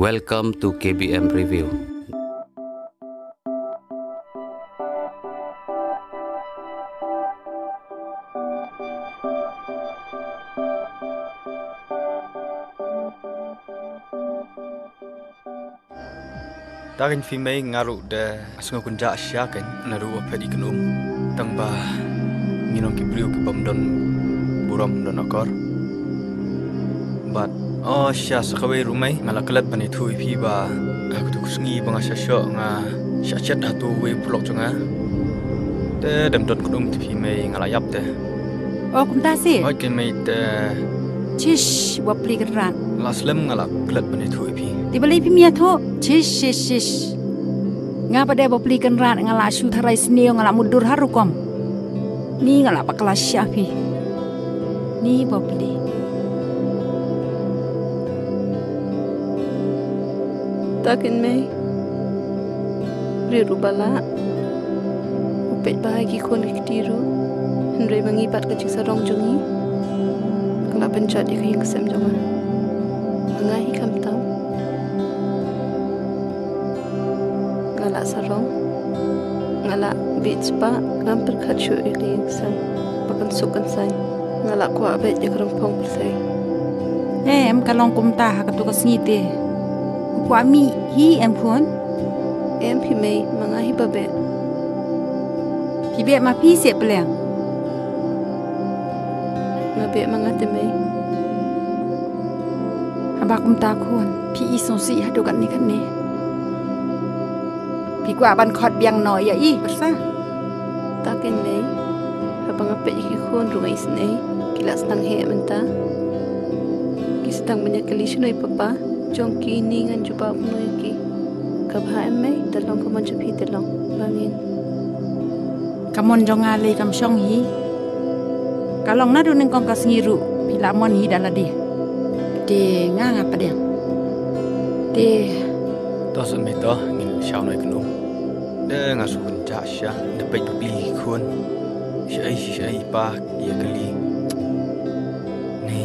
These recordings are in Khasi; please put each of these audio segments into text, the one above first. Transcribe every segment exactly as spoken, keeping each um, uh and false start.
Welcome to K B M Review. Ta kein phi mei, nga ruh de nga sngewkynjah shisha kein, naduh ba phet ïa i kynum. Tang ba ngi long ki briew ki bym don burom don akor. Bad oh shisha, sa kawei ruh mei, nga la klet ban ïathuh ïa phi ba ha katu ka sngi ba nga sha shoh nga shah chet ha utu uwei u paralok jong nga. Te dem don kynum te phi mei, nga la ïap te. Oh, kumta seh. Oi kein mei te. Chish, bapli Kynrad. La slem, nga la klet ban ïathuh ïa phi. Te balei phim ïathuh? Chish, chish, chish. Nga pat de bapli Kynrad, nga la shu tharai sniew, nga la mutdur ha rukom. Ni nga la bakla shisha phi. Ni bapli. Ta kein mei. Rit ruh ba lah. U peit bha ïa ki khun ki kti ruh. Hynrei ma ngi bad ka jingsarong jong ngi, ka la pynjot ïa ka ïing ka sem jong nga. Ma nga hi khamtam, nga la sarong, nga la bieit spah, ngam pyrkhat shuh ïa ka ïing ka sem ba kan suk kan saiñ. Nga la kwah beit ïa ka rympong pyrthei. Em, ka long kumta ha katu ka sngi te. U kwah mih hi em khun? Em phi mei, ma nga hi ba beh. Phi beh ma phi seh pleng. Nga beh ma nga te mei. Haba kumta khun, phi i sngewsih haduh katne katne. Phi kwah ban khot biang noh ïa i pyrsa? Ta kein mei. Haba nga peit ïa ki khun ruh nga isynei, ki la sdang heh mynta. Ki sdang ban ïa kylli shano i papa jong ki, ni ngan jubab kumno ïa ki. Ka bha em mei, da long ka mon jong phi te long ba ngin. Ka mon jong nga lei kam shong hi. Ka long naduh nyngkong ka sngi ruh phi la mon hi da lade. Te nga nga pdiang. Te. To sa mei to, ngin shaw noh ïa kynum. De nga sngewkynjah shisha, da peit bapli ki khun. Shaei shaei i pa ïa kylli. Ni,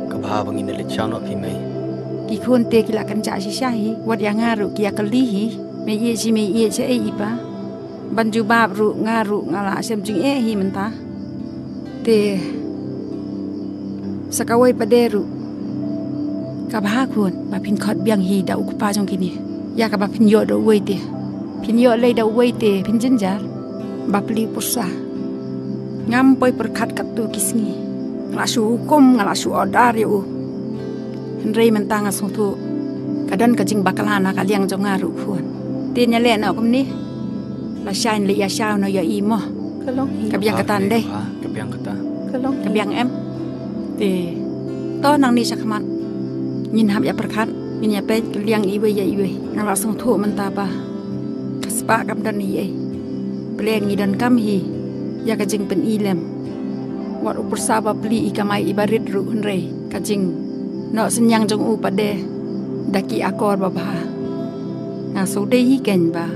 ka bha ba ngin da leit shaw noh phi mei. Ki khun te ki la kynjah shisha hi, wat ïa nga ruh ki ïa kylli hi. Mei ïeit shi mei ïeit, shaei i pa. Ban jubab ruh nga ruh nga la shem jingeh hi mynta. Te sa kawei pat de ruh, ka bha khun ba phin khot biang hi da u kpa jong kine. Ïa kaba phin ïoh da uwei te, phin ïoh lei da uwei te phin jynjar. Bapli pyrsa. Ngam poi pyrkhat katto ki sngi. Nga la shu hukum, nga la shu order ïa u. Hynrei mynta nga sngewthuh ka don ka jingbakla na ka liang jong nga ruh khun. Te ngi leh noh kumne. Lashai leit ïa shaw noh ïa i mo. Ka long hi. Ka biang kata ndei. Ka biang kata. Ka long hi. Ka biang em. Te to nangne shakhmat ngin hap ïa pyrkhat, ngin ïa peit ka liang iwei ïa iwei. Nga la sngewthuh mynta ba ka spah kam don eiei. Balei ngi donkam hi ïa ka jingpyni lem. Wat u pyrsa bapli i kamai iba rit ruh hynrei ka jingnoh synñiang jong u pat de da ki akor babha. Nga sngewdei hi kein ba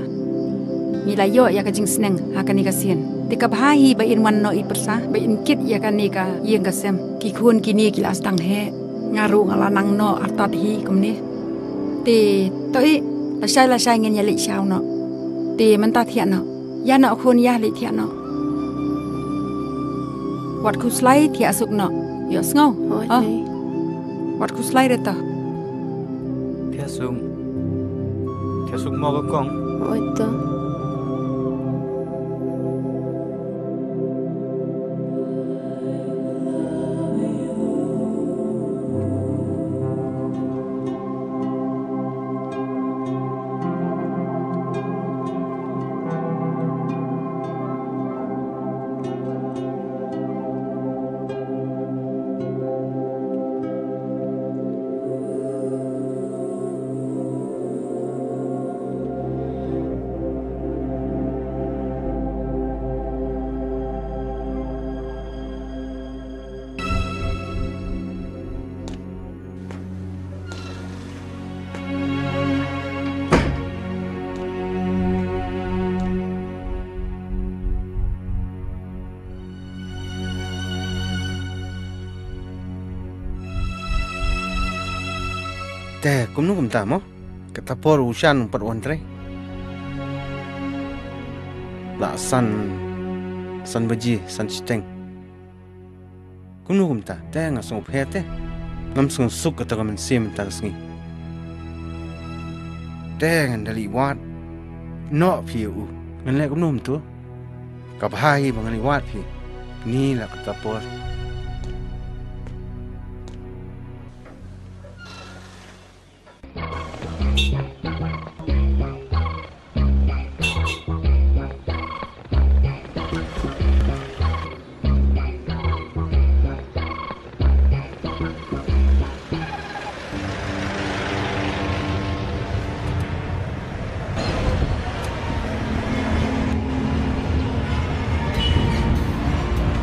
ngi la ïoh ïa ka jingsneng ha kane ka sien. Te ka bha hi ba in wan noh i pyrsa, ba in kit ïa kane ka ïing ka sem. Ki khun kine ki la sdang heh. Nga ruh nga la nang noh artat hi kumne. Te to i, lashai lashai ngin ïa leit shaw noh. Te mynta thiah noh. Ïa noh khun, ïa leit thiah noh. Wat khuslai, thiah suk noh. Ïohsngew? Hooid. Oh. Wat khuslai re to. Thiah suk. Thiah suk mo ka kong. Hooid to. Kumno kumta mo? Kata por u Shan um pat wan trei. La san, san baje, san shiteng. Kumno kumta, te nga sngewpher te. Ngam sngewsuk kata ka mynsiem mynta ka sngi. Te ngan da leit wad noh phi ïa u. Ngan leh kumno mynta? Ka bha hi ba ngan leit wad phi. Ni la kata por.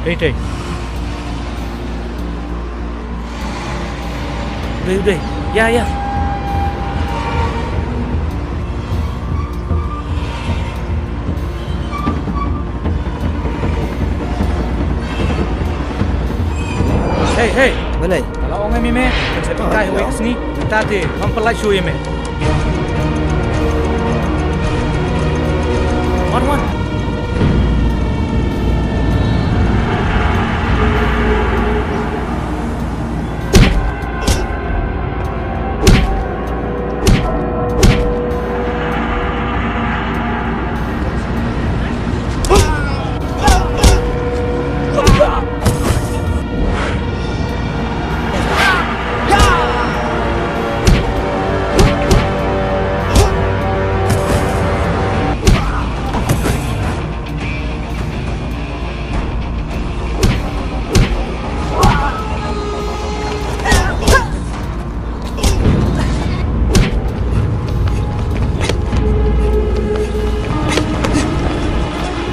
Dei, dei. Dei, dei. Ïa, ïa. Hei, hei. Balei? Ka la ong ïa me, kan sa pynkai ha kawei ka sngi. Mynta te, ngam pynlait shuh ïa me. Wan, wan.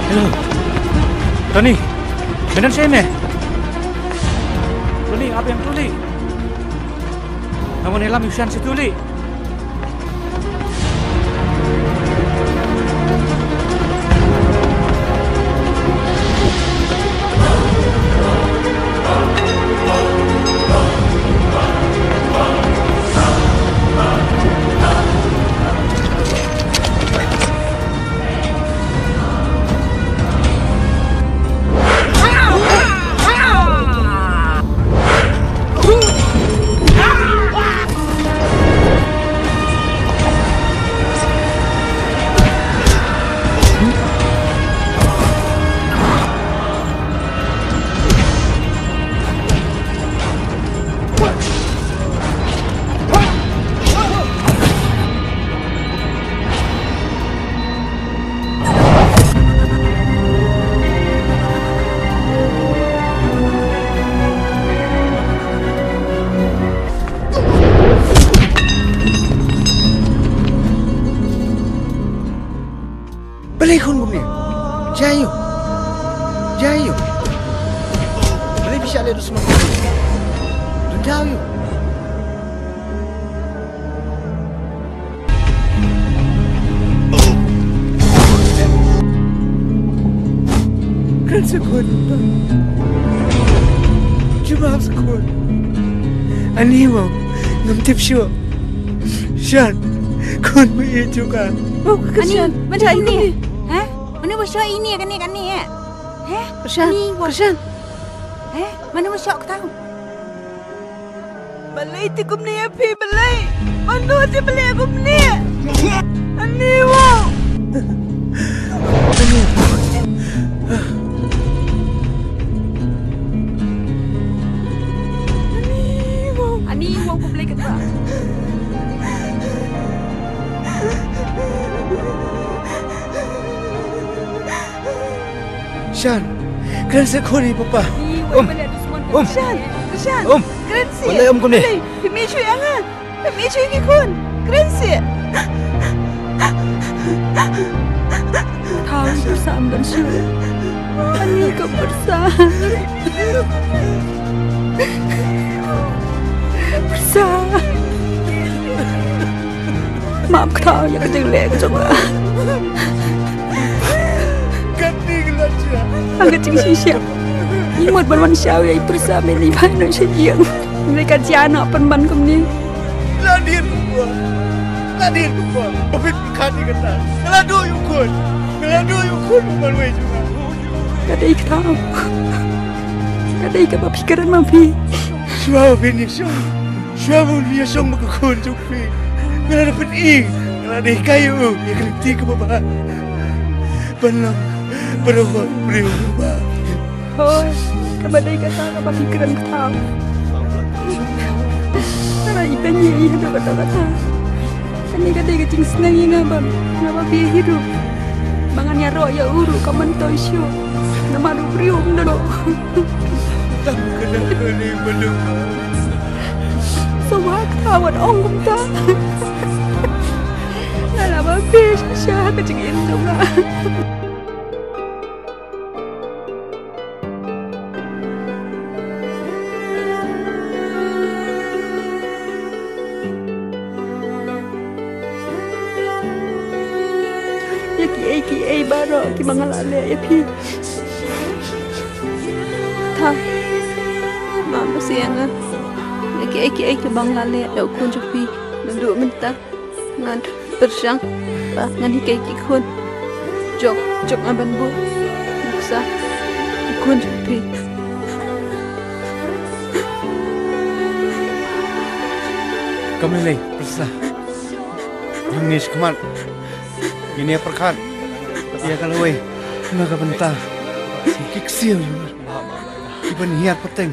Hello. Tony, me don shane? Tony, ap ïa nga tuli. Nga wan ïalam ïa u Shan shi tuli. Balei khun kumne? Jia aïu? Jia aïu? Balei phi shah leh dusmon kumne? Don jia aïu? Kren sa khun. Jubab sa khun. Ani mo, ngam tip shuh. Shan, khun ba ïeit jong nga. Ani, mano ba shah ïa kane? Ha? Mano ba shah ïa kane, kane, eh? Ha? Shan, ani, wa- Shan. Ha? Mano ba shah kata? Balei te kumne ïa phi, balei? Mano te balei kumne? Ani, wa- Ani, wa- Ani, wa- ko Blei kata. Shan, kren seh khun ïa papa. Ih, wei, um, balei dusmon um. Shan, Shan, um, kren seh. Balei um kumne? Balei, phi mih shuh ïa nga. Phi mih shuh ïa ki khun. Kren seh. Thaw, pyrsa ban shuh. Ani ka pyrsa. Pyrsa. Map kata ïa ka jingleh ka jong nga. Kati ka la jia. Ang ka jingshisha. Ngi mut ban wan shaw ïa i pyrsa me ni bai na sha ïing. Ngi ka jia na pynban kumne. La dien. La dei ka por ba phin pyrkhat ïa kata. Nga la duh ïa u khun. Nga la duh ïa u khun u marwei jong nga. Ka dei ka thaw. Ka dei kaba phi kren ma phi. Shuwa ba phin ïashong, shuwa ba phin ïashong bad ka khun jong phi, nga la dep pyni, nga la dep hikai ïa u ïa ka lynti kaba bha ban long para u briew uba. Hooid, kaba dei kata kaba phi kren ka thaw. Nga la ïa pynïaid ïa kata kata. Kane ka dei ka jingsneng ïa nga ba nga ba phi hi ruh. Ba ngan ïaroh ïa u ruh ka myntoi shuh. Namar u briew um da noh. Tang kane kane ba dei. Sngewbha kata wat ong kumta. Nga la ba phi shisha ha ka jingim jong nga. Ïa kiei kiei baroh kiba nga la leh ïa phi. Tha, map seh ïa nga ïa kiei kiei kiba nga la leh ïa u khun jong phi. Naduh mynta ngan pyrshang ba ngan hikai ki khun jong, jong nga ban buh nuksa u khun jong phi. Kam lei lei, pyrsa. Hangne shakhmat ngin ïa pyrkhat ïa ka lawei na ka bynta ki ksiew kiban hiar pateng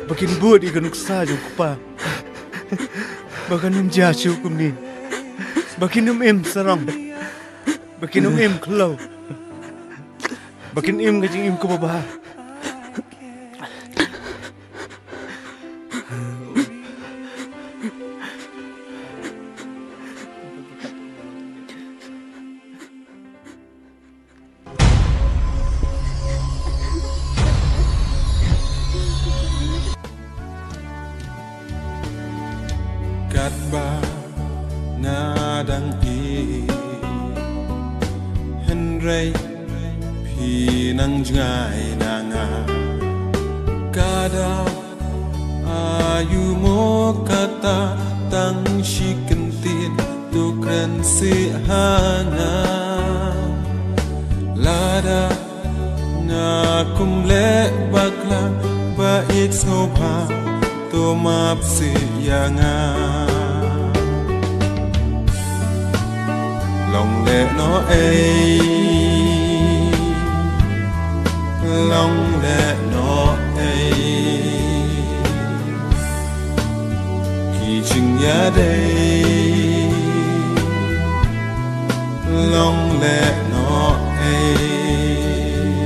ba kin bud ïa ka nuksa jong u kpa. Ba kan ym jia shuh kumne. Ba kin ym im sarong. Ba kin ym im khlaw. Ba kin im ka jingim kaba bha. Katba nga dang ïeit, hynrei phi nang jngai na nga. Ka dei aiu mo kata tang shi kyntien, to kren seh ha nga. Lada nga kum leh bakla ba ïeit, sngewbha to map seh ïa nga. Long leh noh ei, long leh noh ei, ki jingïadei. Long leh noh ei,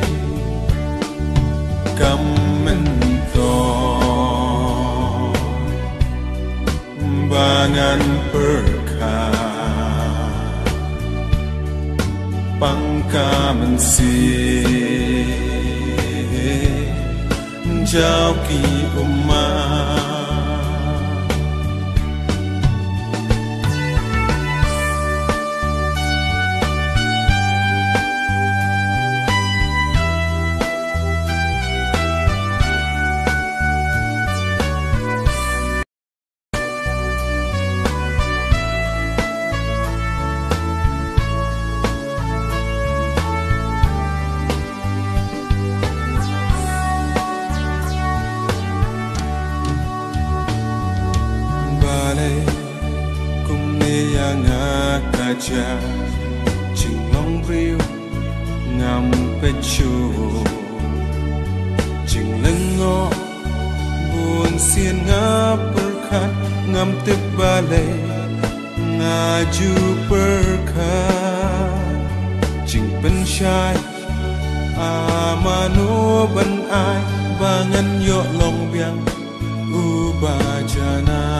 kam myntoi ba ngan pyrkhat, pang ka mynsiem, jaw ki ummat. Balei kumne ïa nga ka jia, jinglong briew ngam peit shuh, jinglyngngoh bun sien nga pyrkhat, ngam tip balei nga ju pyrkhat, jingpynshai a mano ban ai ba ngan ïoh long biang uba jana.